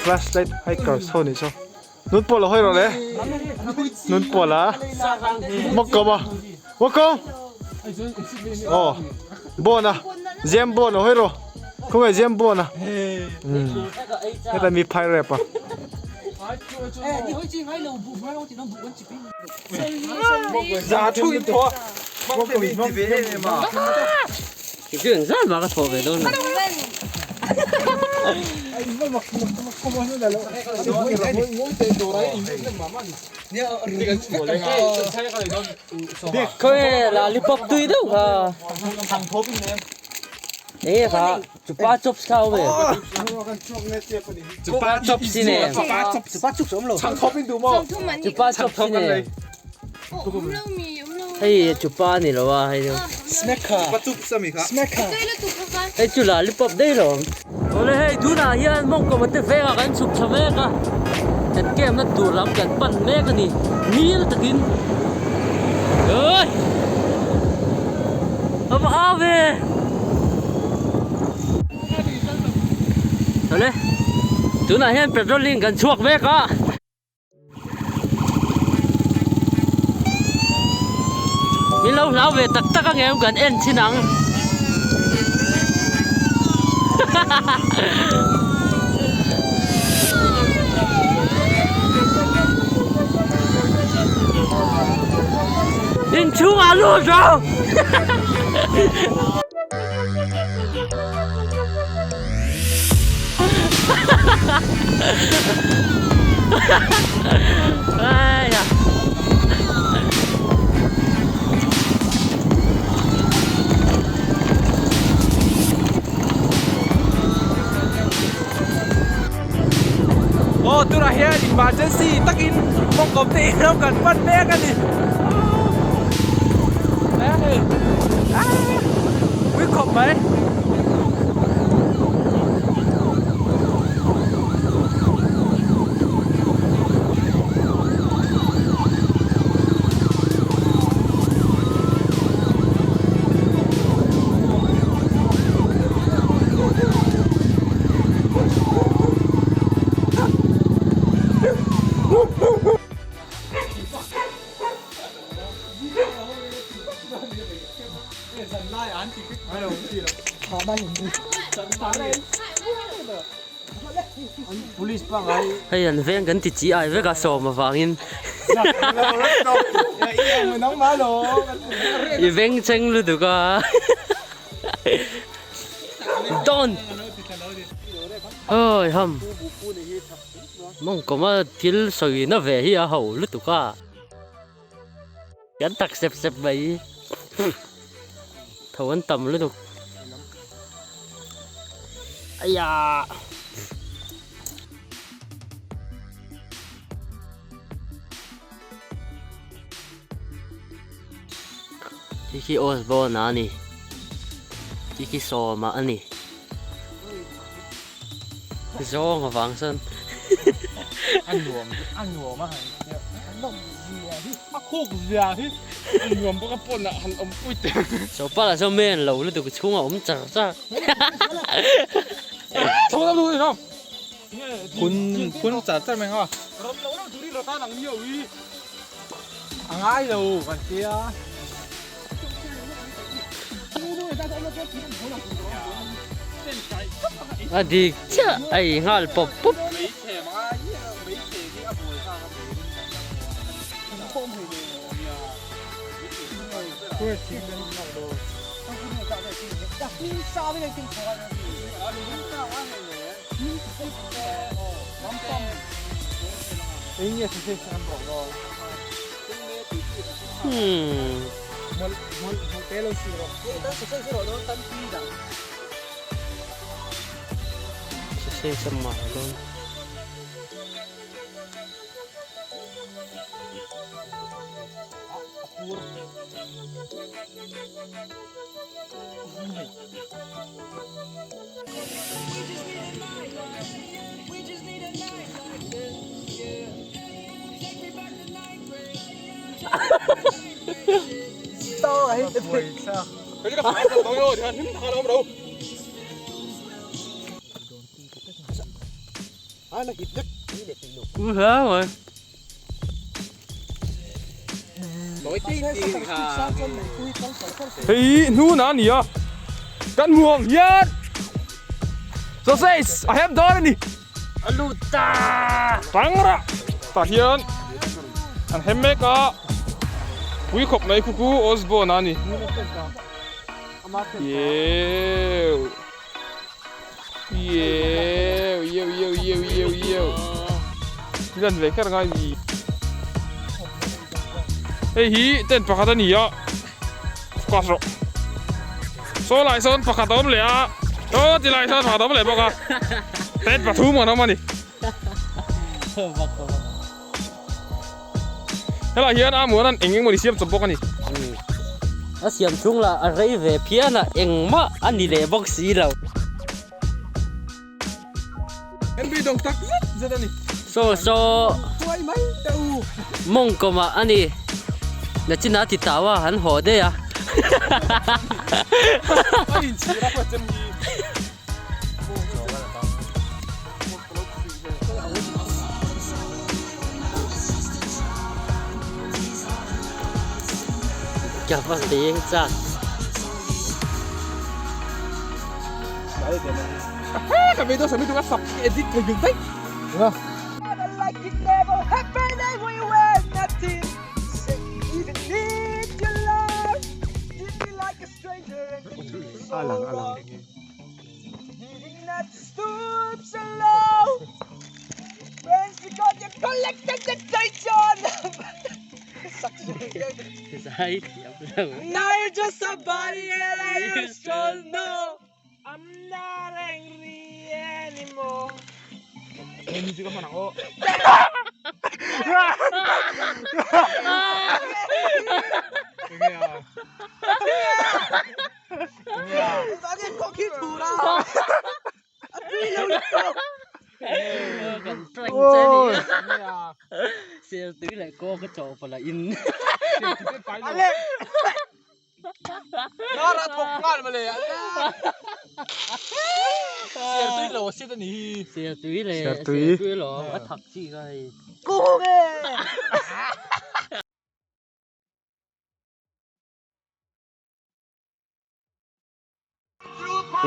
Flashlight hikers ho nih chu nun pawh lo hawi rawh le nun pawh la mawk kawm a mawk kawm aw bawn a zem bawn a hawi rawh khawnge zem bawn a heta mi phai rep a. Khawi lollipop tui deuh kha. Enge kha chupa chups kha awm em? Chupa chups i nen. Chupa chups awm lo. Chupa chups i nen. Hei chupa ni lo a hei chu. Hei chu lollipop daih lo awm. Awle hei tunah hian mawngkaw te vengah kan chhuk tha mek a, kan camp na tur lam kan pan mek a ni nil takin oi a va au ve awle tunah hian patrolling kan chhuak mek a. Min lo hlau ve tak tak ang em kan en thin ang. Inchhungah lut rawh. Ai da. Aw tunah hian emergency takin kawngkawm te in lo kan pan mek a ni. Ui khawp mai. Hei an veng kan ti chi ai vek a sawm avangin i veng cheng lutuk a Don Oi ham Mawngkawma thil sawi na ve hi a ho lutuk a. Kan tak sep sep mai tho an tam lutuk aiya khi khi Osborne a ni khi khi Sawma a ni Zawng avang chuan a nuam a nuam a han zia hi a khuk zia hi a nuam bawk a pawn ah han awm pui teh Chawpal ah chuan men lo lutuk chhung a awm char char Chho lam duh ni Phun phun char char mai nga Ram lo lo turin rawt ang miau hi a ngai lo kan tia. A dik chiah a ei nghal pawp pawp. Hmm. Hei hnun a ni a kan hmu ang hian sausage a hem dawn a ni a lut ta tangra tah hian an hem mek a pui khawp mai khu khu Osborne a ni yeu yeu yeu yeu yeu yeu yeu lan ve kher ngai mi hei hi tent pakhat a ni a focus rawh saw lai sawn pakhat a awm leh a saw ti lai sawn pakhat a awm leh bawk a tent pathum an awm a ni helai hian a muan an eng eng mawni siam chawp bawk a ni a siam chhung lah a rei ve phian a engmah a ni leh bawk si lo Saw saw mawngkawm ah a ni nachin a ti tau a an haw daih a. Ka va leng chak. Ka video sami tu ka sub edit thei bil daih. A lang a lang. Sel tui leh kaw ka chawh pawlh a in. Sel tui leh Sel tui. sel tui lawm a thak chi kha hei.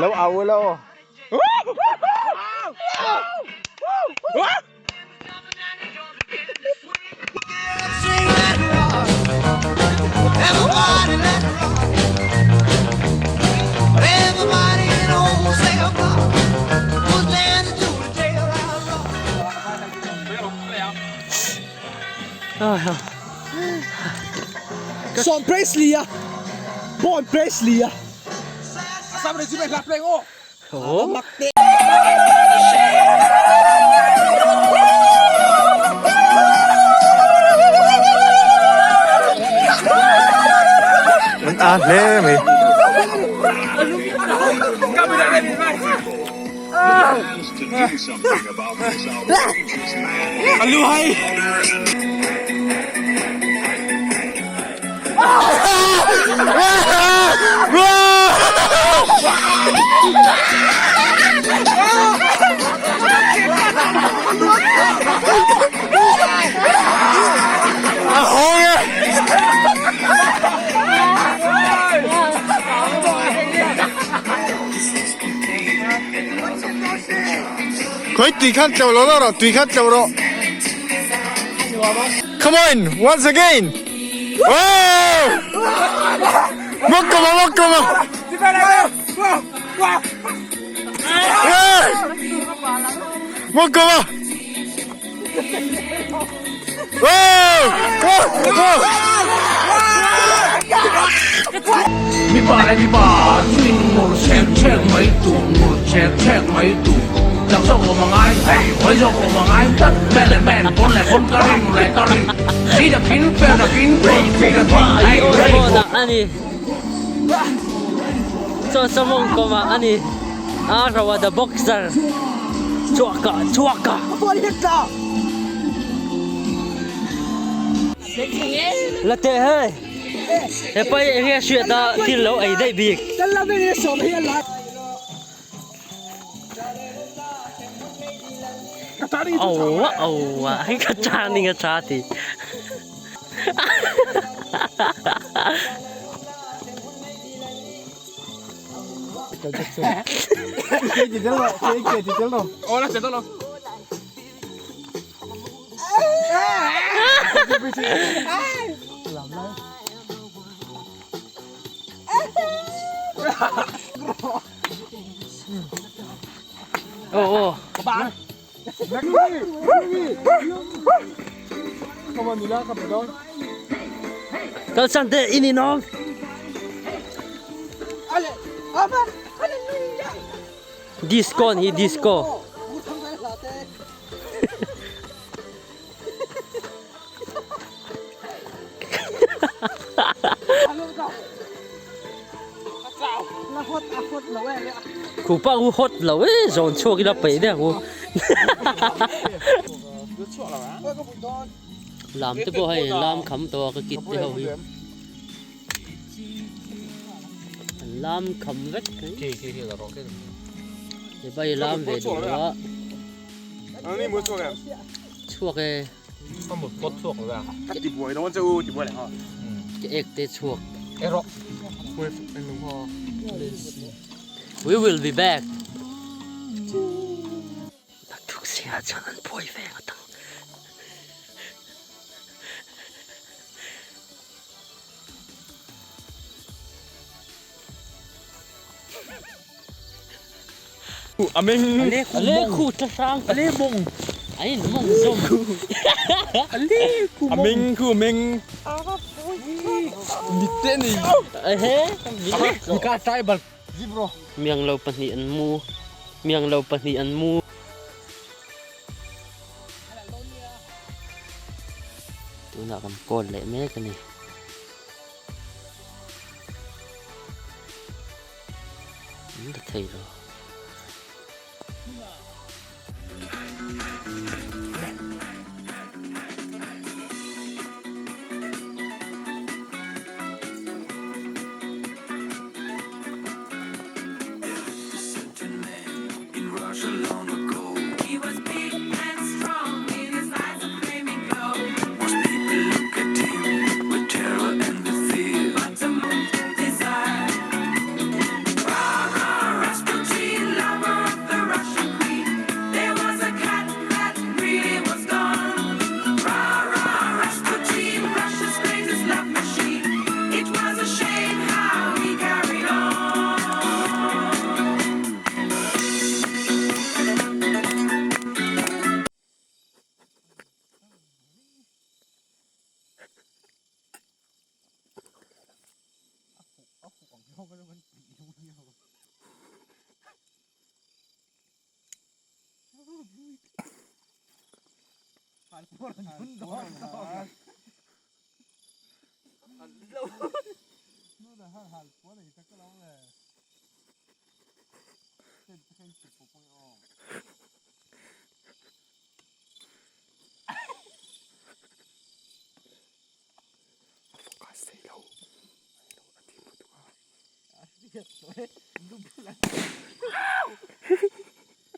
Lo au ila aw. Sean Presley a Born Presley a An a hle mai. Khawi tui khan tleuh lo rawh tui khan tleuh rawh. Come on, once again. Oh! Mawkawma, mawkawma. Mawkawma. Oh! Oh! Oh! Mipa leh mipa chu in ngur chek chek mai tur, ngur chek chek mai tur. Chak zawk awm a ngai thei, hawi zawk awm a ngai tlat. Man leh man, pawn leh pawn, ka ring leh ka ring. Thi dak in, fer dak in, phei phei dak in, hei hei Pawnah a ni. Chaw chaw mawng kawmah a ni. A ro a the boxer. Chhuak ah, chhuak ah. La teh hei. He pai eng nge hriat a thil lo ei daih bik. Aw aw hei ka cha ning a cha ti. Aw aw. Kalsan teh in inawm. Disco an hi disco. Khu pa khu hot lo e zawn chhuak ila peih deuh ang u. Lam te pawh hei lam kham tawh a ka kit te ho hi. An lam kham vek. He bai lam ve duh lo a. Chhuak e. Ka ek te chhuak. We will be back. Naktuk zingah chuan an buai ve ngawt ang. A meng. A le khu tla hrang. A le mawng. A in mawng zawm. A le khu mawng. A meng khu a meng. Mit te ni. Ehe. Ka tribal. Miang lo pahnih an mu. Miang lo pahnih an mu. Tunah kan call leh mek a ni. An la thei lo.